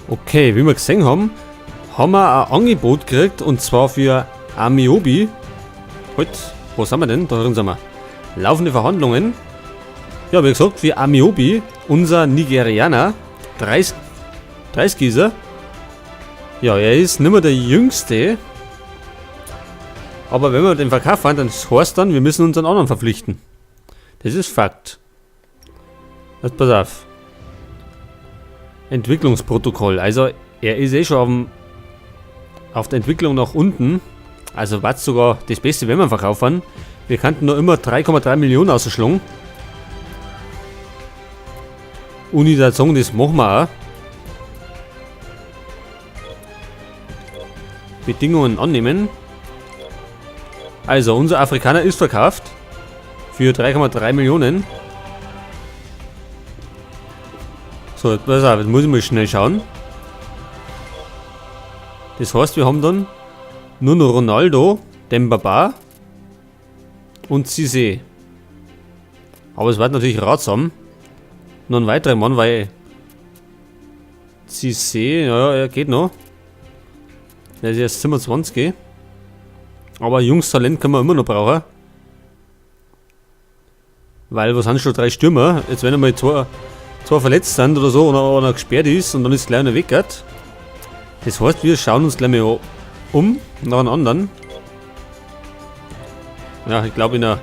Okay, wie wir gesehen haben, haben wir ein Angebot gekriegt und zwar für Ameobi. Halt, wo sind wir denn? Da drin sind wir. Laufende Verhandlungen. Ja, wie gesagt, für Ameobi, unser Nigerianer, 30 ist er. Ja, er ist nicht mehr der Jüngste. Aber wenn wir den verkaufen, dann heißt dann, wir müssen uns einen anderen verpflichten. Das ist Fakt. Jetzt pass auf. Entwicklungsprotokoll. Also, er ist eh schon auf der Entwicklung nach unten. Also war es sogar das Beste, wenn wir verkaufen. Wir könnten noch immer 3,3 Millionen ausschlagen. Und ich würde sagen, das machen wir auch. Bedingungen annehmen. Also, unser Afrikaner ist verkauft. Für 3,3 Millionen. So, jetzt pass auf, jetzt muss ich mal schnell schauen. Das heißt, wir haben dann nur noch Ronaldo, Demba Ba und Cissé. Aber es wird natürlich ratsam. Noch ein weiterer Mann, weil Cissé, ja, er geht noch. Der ist erst 27. Aber junges Talent kann man immer noch brauchen. Weil, was sind schon 3 Stürmer? Jetzt wenn einmal zwei verletzt sind oder so oder einer gesperrt ist und dann ist gleich einer weg. Das heißt, wir schauen uns gleich mal nach einem anderen. Ja, ich glaube in der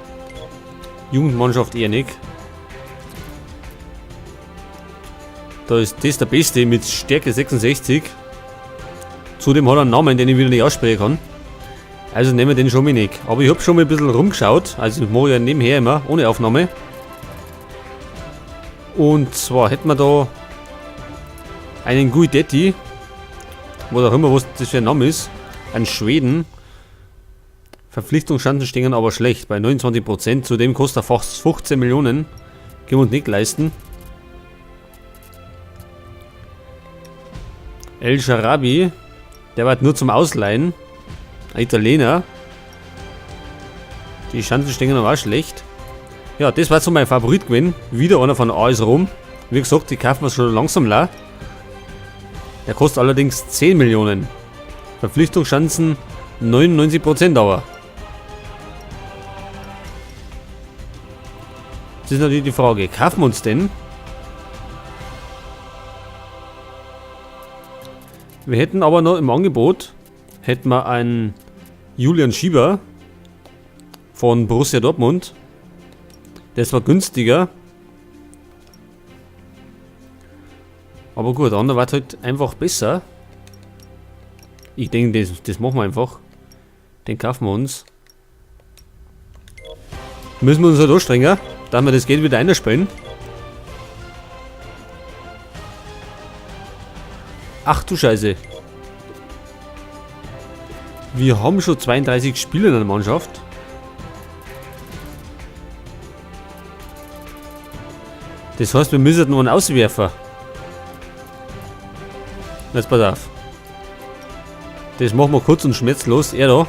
Jugendmannschaft eher nicht. Da ist das der Beste mit Stärke 66. Zudem hat er einen Namen, den ich wieder nicht aussprechen kann. Also nehmen wir den schon mal nicht. Aber ich hab schon mal ein bisschen rumgeschaut. Also ich mache ja nebenher immer, ohne Aufnahme. Und zwar hätten wir da einen Guidetti, was auch immer, was das für ein Name ist, ein Schweden. Verpflichtungschancen stehen aber schlecht, bei 29%. Zudem kostet er fast 15 Millionen. Können wir uns nicht leisten. El Shaarawy, der war nur zum Ausleihen. Ein Italiener. Die Chancen stehen aber auch schlecht. Ja, das war so mein Favorit gewesen. Wieder einer von AS Rom. Wie gesagt, die kaufen wir schon langsam leer. Der kostet allerdings 10 Millionen. Verpflichtungschancen 99% aber. Das ist natürlich die Frage, kaufen wir uns den? Wir hätten aber noch im Angebot, hätten wir einen Julian Schieber von Borussia Dortmund. Das war günstiger. Aber gut, der andere war halt einfach besser. Ich denke, das machen wir einfach. Den kaufen wir uns. Müssen wir uns halt anstrengen, dass wir das Geld wieder einspielen. Ach du Scheiße. Wir haben schon 32 Spieler in der Mannschaft. Das heißt, wir müssen noch einen Auswerfer. Jetzt pass auf. Das machen wir kurz und schmerzlos. Er da.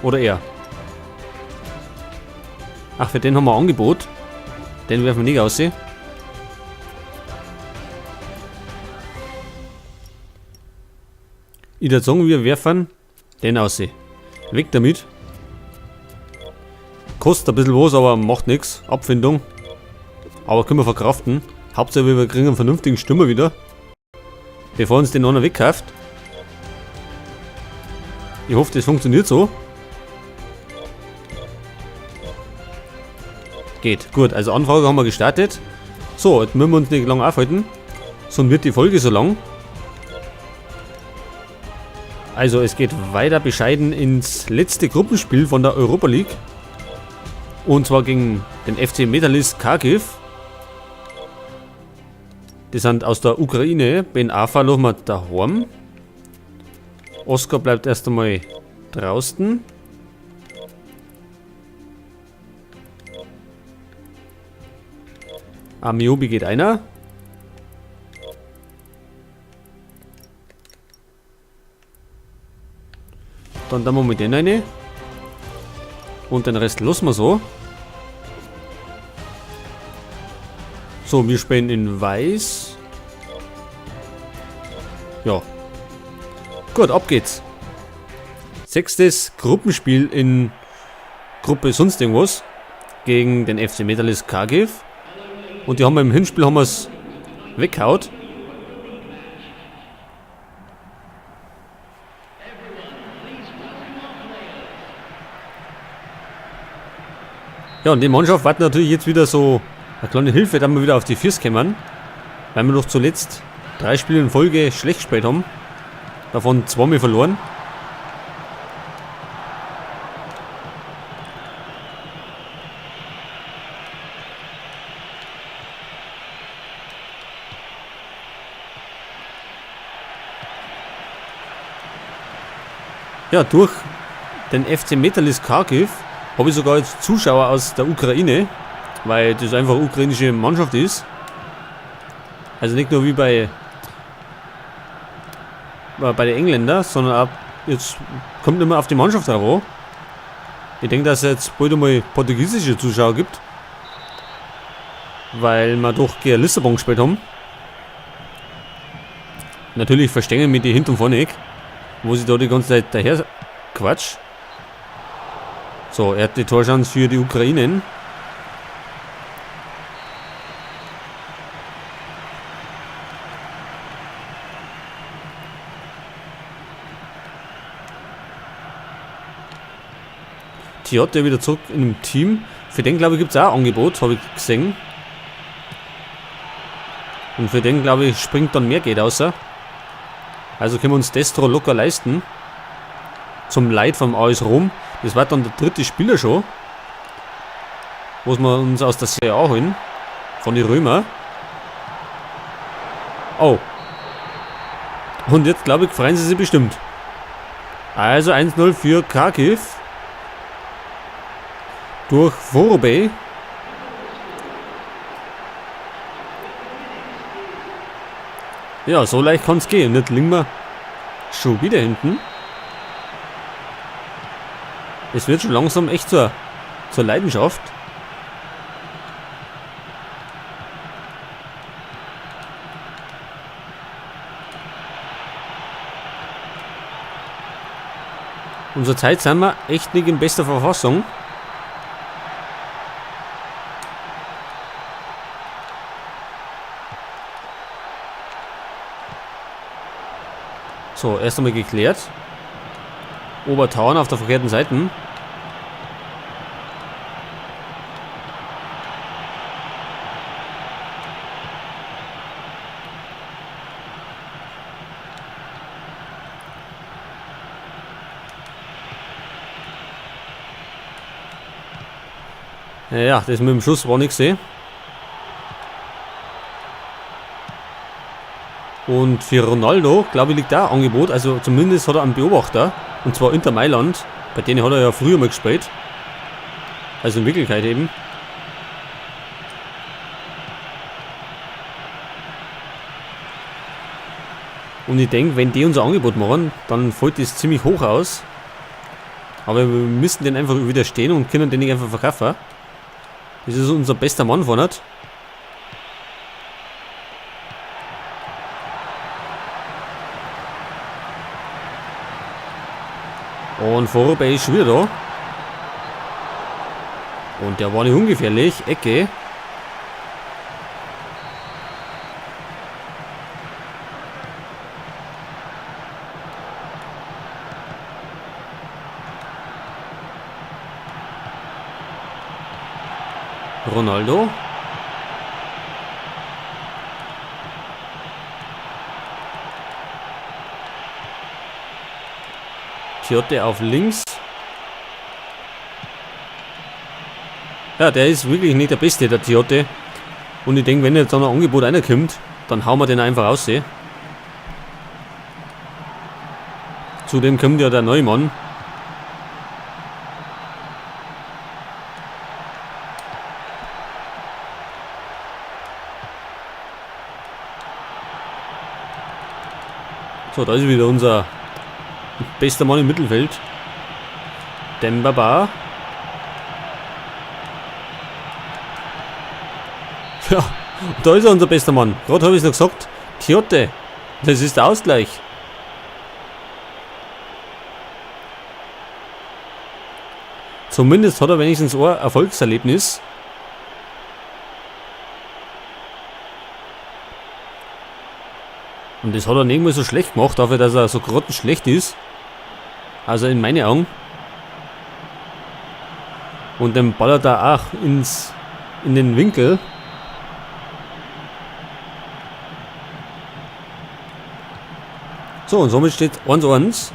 Oder er. Ach, für den haben wir ein Angebot. Den werfen wir nicht raus. Ich würd sagen, wir werfen den raus. Weg damit. Kostet ein bisschen was, aber macht nix. Abfindung. Aber können wir verkraften. Hauptsache wir kriegen einen vernünftigen Stürmer wieder. Bevor uns den einer wegkauft. Ich hoffe, das funktioniert so. Geht. Gut, also Anfrage haben wir gestartet. So, jetzt müssen wir uns nicht lange aufhalten. Sonst wird die Folge so lang. Also es geht weiter bescheiden ins letzte Gruppenspiel von der Europa League. Und zwar gegen den FC Metalist Kharkiv. Die sind aus der Ukraine. Ben Arfa lassen wir daheim. Oscar bleibt erst einmal draußen. Ameobi geht einer. Dann tun wir mit denen rein. Und den Rest lassen wir so. So, wir spielen in Weiß. Ja. Gut, ab geht's. 6. Gruppenspiel in Gruppe sonst irgendwas gegen den FC Metalist Kharkiv. Und die haben wir im Hinspiel haben wir's weggehaut. Ja, und die Mannschaft wartet natürlich jetzt wieder so eine kleine Hilfe, dass wir wieder auf die Füße kommen. Weil wir doch zuletzt 3 Spiele in Folge schlecht gespielt haben. Davon 2 verloren. Ja, durch den FC Metalist Kharkiv habe ich sogar jetzt Zuschauer aus der Ukraine, weil das einfach eine ukrainische Mannschaft ist. Also nicht nur wie bei den Engländern, sondern auch jetzt kommt immer auf die Mannschaft drauf an. Ich denke, dass es jetzt bald einmal portugiesische Zuschauer gibt, weil wir doch gegen Lissabon gespielt haben. Natürlich verstehen wir die hinten und vorne nicht, wo sie da die ganze Zeit daher quatscht. So, er hat die Torchance für die Ukraine. Tiote wieder zurück in dem Team. Für den, glaube ich, gibt's auch ein Angebot, habe ich gesehen. Und für den, glaube ich, springt dann mehr Geld raus. Also können wir uns Destro locker leisten. Zum Leid vom AS Rom. Das war dann der dritte Spieler schon, was wir uns aus der Serie A holen. Von den Römer. Oh. Und jetzt, glaube ich, freuen sie sich bestimmt. Also 1-0 für Kharkiv. Durch Vorobey. Ja, so leicht kann's gehen. Jetzt liegen wir schon wieder hinten. Es wird schon langsam echt zur Leidenschaft. Und zur Zeit sind wir echt nicht in bester Verfassung. So, erst einmal geklärt. Obertauern auf der verkehrten Seite. Ja, das mit dem Schuss war nix, eh. Und für Ronaldo, glaube ich, liegt da ein Angebot. Also zumindest hat er einen Beobachter. Und zwar Inter Mailand. Bei denen hat er ja früher mal gespielt. Also in Wirklichkeit eben. Und ich denk, wenn die unser Angebot machen, dann fällt das ziemlich hoch aus. Aber wir müssen den einfach widerstehen und können den nicht einfach verkaufen. Das ist unser bester Mann vorne. Und Vorobey ist schon wieder da. Und der war nicht ungefährlich. Ecke. Ronaldo. Tiote auf links. Ja, der ist wirklich nicht der Beste, der Tiote. Und ich denke, wenn jetzt noch ein Angebot reinkommt, dann hauen wir den einfach raus. Zudem kommt ja der Neumann. So, da ist wieder unser bester Mann im Mittelfeld. Demba Ba. Ja, da ist er, unser bester Mann. Gerade habe ich es noch gesagt. Tiote. Das ist der Ausgleich. Zumindest hat er wenigstens ein Erfolgserlebnis. Und das hat er nicht mal so schlecht gemacht, dafür, dass er so grottenschlecht ist. Also in meinen Augen. Und dann ballert er auch in den Winkel. So, und somit steht 1-1.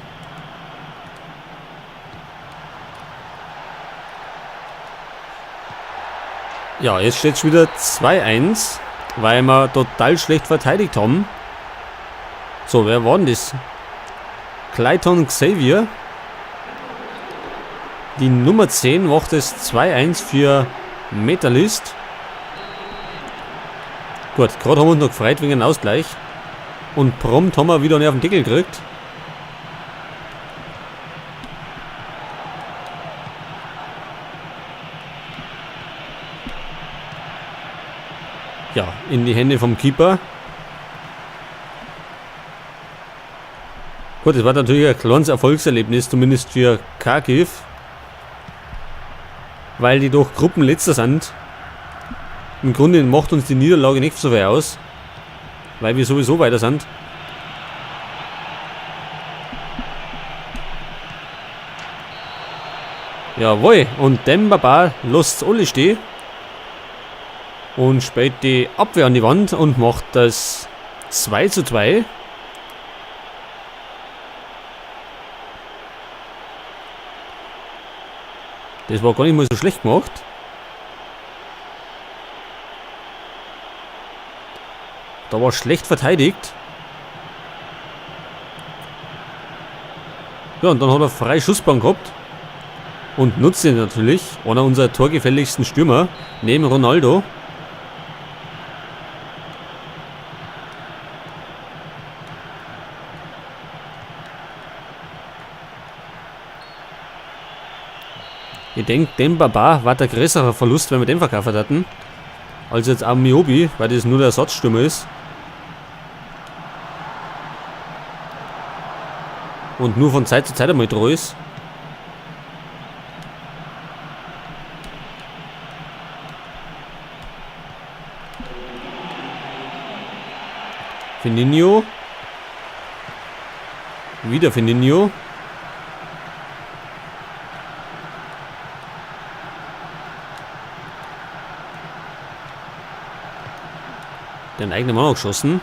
Ja, jetzt steht es wieder 2-1, weil wir total schlecht verteidigt haben. So, wer war denn das? Clayton Xavier. Die Nummer 10 macht es 2-1 für Metalist. Gut, gerade haben wir uns noch gefreut wegen dem Ausgleich. Und prompt haben wir wieder einen auf den Deckel gekriegt. Ja, in die Hände vom Keeper. Gut, das war natürlich ein kleines Erfolgserlebnis, zumindest für Kharkiv. Weil die doch Gruppenletzter sind. Im Grunde macht uns die Niederlage nicht so viel aus. Weil wir sowieso weiter sind. Jawohl, und Demba Ba lässt alle stehen. Und spielt die Abwehr an die Wand und macht das 2:2. Das war gar nicht mal so schlecht gemacht. Da war schlecht verteidigt. Ja, und dann hat er freie Schussbahn gehabt. Und nutzt ihn natürlich. Einer unserer torgefälligsten Stürmer. Neben Ronaldo. Ich denk, Demba Ba war der größere Verlust, wenn wir den verkauft hatten. Als jetzt Ameobi, weil das nur der Ersatzstürmer ist. Und nur von Zeit zu Zeit einmal dran ist. Fininho. Wieder Fininho. Den eigenen Mann auch geschossen.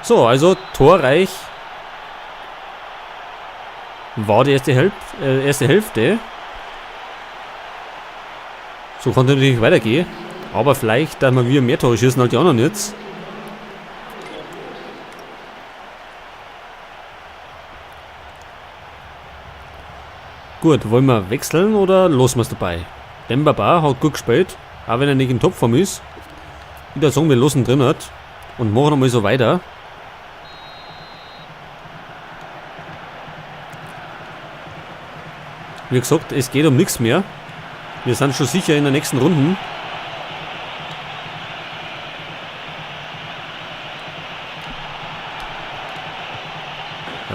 So, also torreich war die erste Hälfte. So konnte natürlich weitergehen. Aber vielleicht, dass wir wieder mehr Tore schießen als die anderen jetzt. Gut, wollen wir wechseln oder lassen wir's dabei? Demba Ba hat gut gespielt, auch wenn er nicht in Topform ist. Ich würde sagen, wir lassen drin hat und machen nochmal so weiter. Wie gesagt, es geht um nichts mehr. Wir sind schon sicher in der nächsten Runde.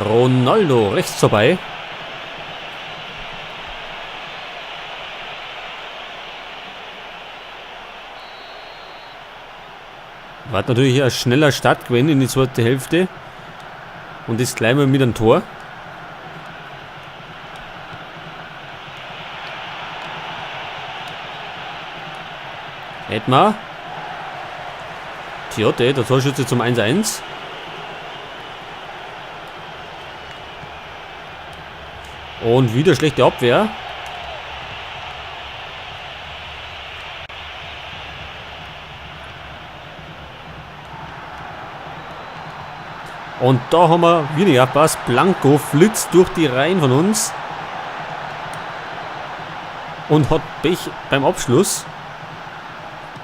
Ronaldo rechts vorbei. War natürlich ein schneller Start gewesen in die zweite Hälfte. Und das gleich mal mit einem Tor. Edmar. Tiote, der Torschütze zum 1-1. Und wieder schlechte Abwehr. Und da haben wir weniger Pass. Blanco flitzt durch die Reihen von uns. Und hat Pech beim Abschluss.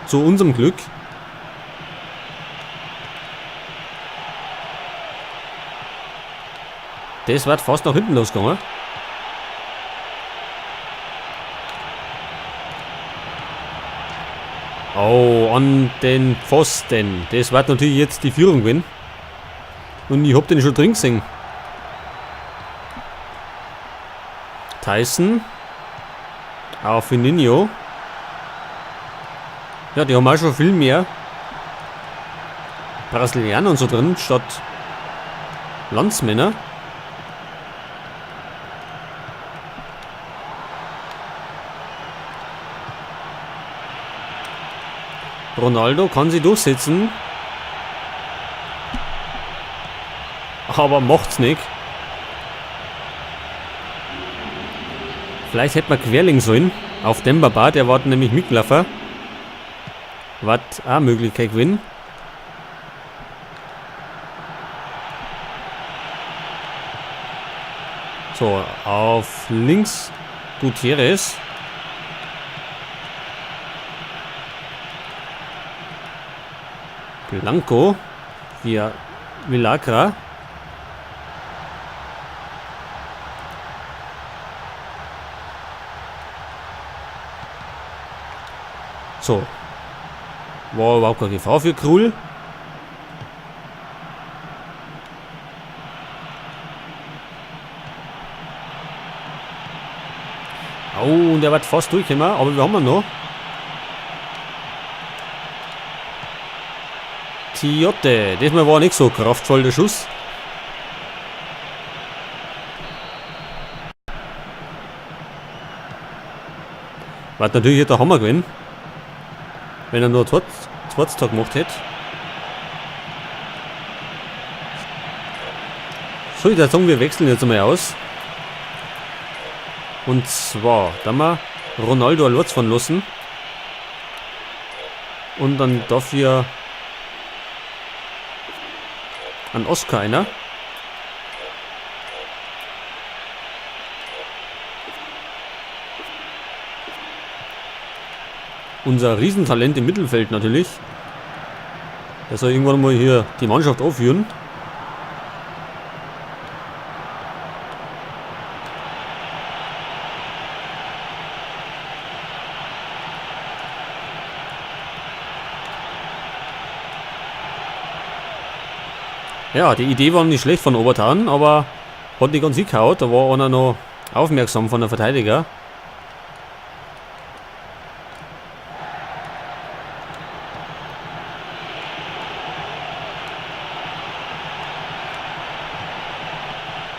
Zu unserem Glück. Das wird fast nach hinten losgegangen. Oh, an den Pfosten. Das wird natürlich jetzt die Führung gewinnen. Und ich hab den schon drin gesehen. Tyson. Auf Fininho. Ja, die haben auch schon viel mehr Brasilianer und so drin, statt Landsmänner. Ronaldo kann sie durchsetzen. Aber macht's nicht. Vielleicht hätte man querlegen sollen. Auf Demba Ba, der war nämlich mitgelaufen. Was auch Möglichkeit gewinnen. So, auf links Gutierrez. Blanco via Villagra. So. War überhaupt keine Gefahr für Krul. Oh, und der wird fast durchgekommen, aber wir haben ihn noch. Tiote, diesmal war nicht so kraftvoll der Schuss. Wird natürlich der Hammer gewinnen. Wenn er nur Tag gemacht hätte. So, ich würde sagen, wir wechseln jetzt einmal aus. Und zwar, da wir Ronaldo Lotz von lassen. Und dann dafür an Oscar einer. Unser Riesentalent im Mittelfeld natürlich. Der soll irgendwann mal hier die Mannschaft aufführen. Ja, die Idee war nicht schlecht von Obertan, aber hat nicht ganz hingehauen. Da war einer noch aufmerksam von der Verteidiger.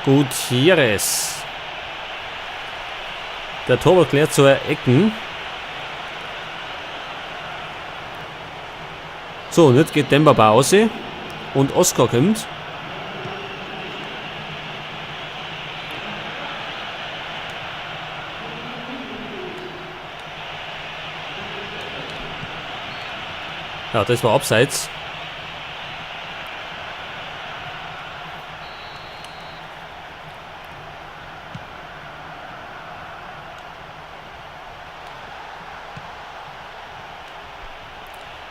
Gutierrez. Der Torwart klärt zur Ecken. So, und jetzt geht Demba Ba raus. Und Oscar kommt. Ja, das war abseits.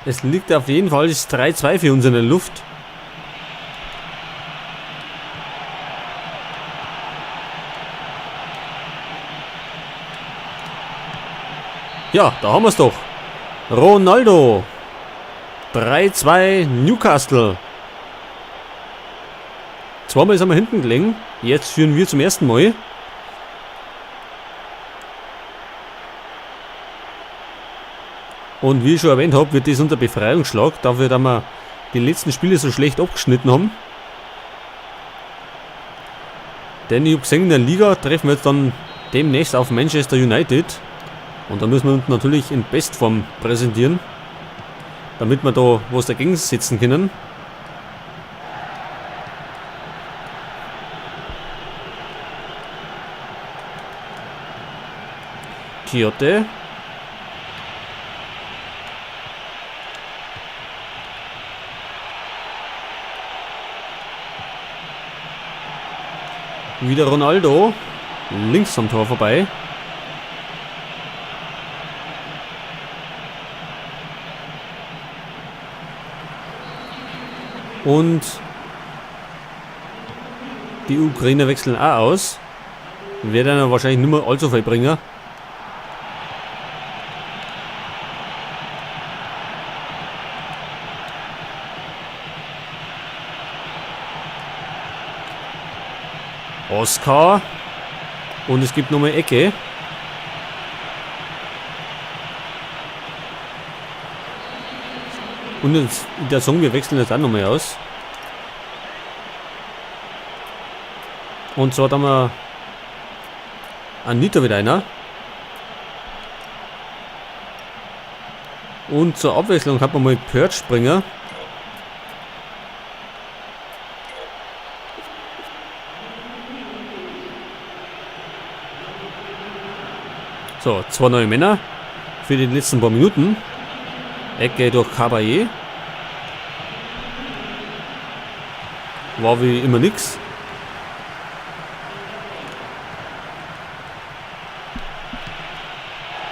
Es liegt auf jeden Fall das 3-2 für uns in der Luft. Ja, da haben wir's doch. Ronaldo. 3-2 Newcastle. Zweimal sind wir hinten gelegen. Jetzt führen wir zum ersten Mal. Und wie ich schon erwähnt habe, wird das unser Befreiungsschlag, dafür, dass wir die letzten Spiele so schlecht abgeschnitten haben. Denn ich hab gesehen, in der Liga treffen wir jetzt dann demnächst auf Manchester United. Und da müssen wir uns natürlich in Bestform präsentieren, damit wir da was dagegen setzen können. Tiote. Wieder Ronaldo. Links am Tor vorbei. Und die Ukrainer wechseln auch aus. Werden dann wahrscheinlich nicht mehr allzu viel bringen. Oscar. Und es gibt nochmal Ecke. Und jetzt, der Song, wir wechseln jetzt auch nochmal aus. Und zwar haben wir Anita wieder einer. Und zur Abwechslung hat man mal Purge-Springer. So, 2 neue Männer für die letzten paar Minuten. Ecke durch Caballé. War wie immer nix.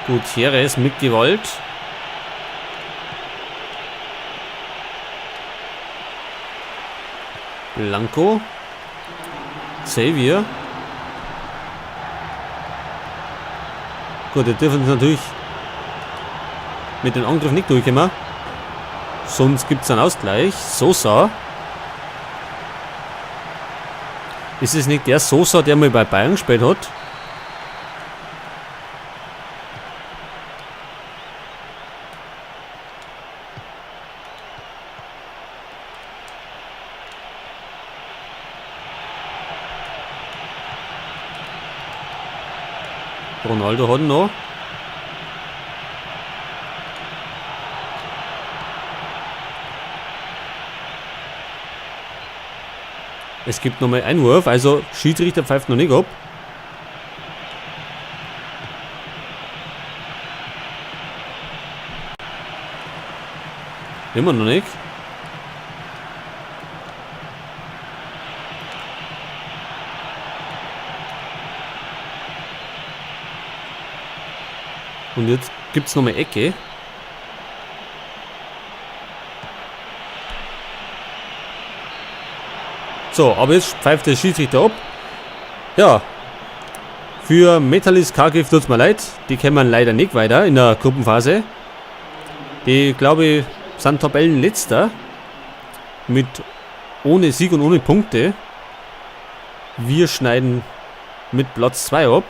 Gutierrez mit Gewalt. Blanco. Xavier. Gut, wir dürfen natürlich mit dem Angriff nicht durchkommen. Sonst gibt's einen Ausgleich. Sosa. Ist es nicht der Sosa, der mal bei Bayern gespielt hat? Ronaldo hat ihn noch. Es gibt nochmal Einwurf, also Schiedsrichter pfeift noch nicht ab. Immer noch nicht. Und jetzt gibt's nochmal Ecke. So, aber jetzt pfeift der Schiedsrichter ab. Ja, für Metalist Kharkiv tut's mir leid. Die kämen leider nicht weiter in der Gruppenphase. Die, glaube ich, sind Tabellenletzter. Mit ohne Sieg und ohne Punkte. Wir schneiden mit Platz 2 ab.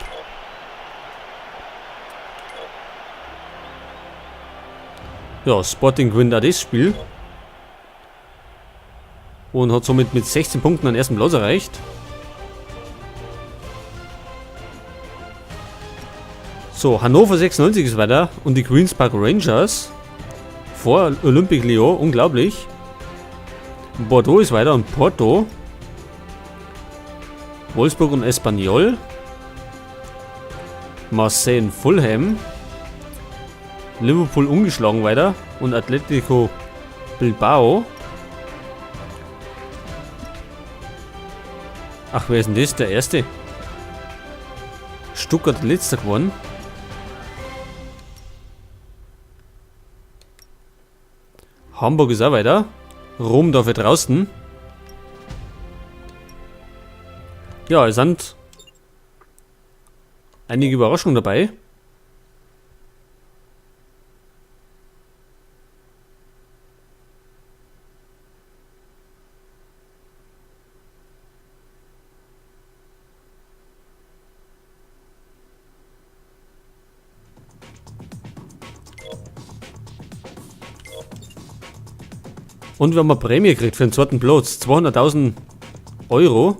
Ja, Sporting gewinnt auch das Spiel. Und hat somit mit 16 Punkten den ersten Platz erreicht. So, Hannover 96 ist weiter und die Queen's Park Rangers vor Olympique Lyon, unglaublich. Bordeaux ist weiter und Porto. Wolfsburg und Espanyol. Marseille und Fulham. Liverpool ungeschlagen weiter und Atletico Bilbao. Ach, wer ist denn das? Der erste. Stuttgart letzter geworden. Hamburg ist auch weiter. Rom dafür draußen. Ja, es sind einige Überraschungen dabei. Und wir haben eine Prämie gekriegt für den zweiten Platz. 200.000 Euro.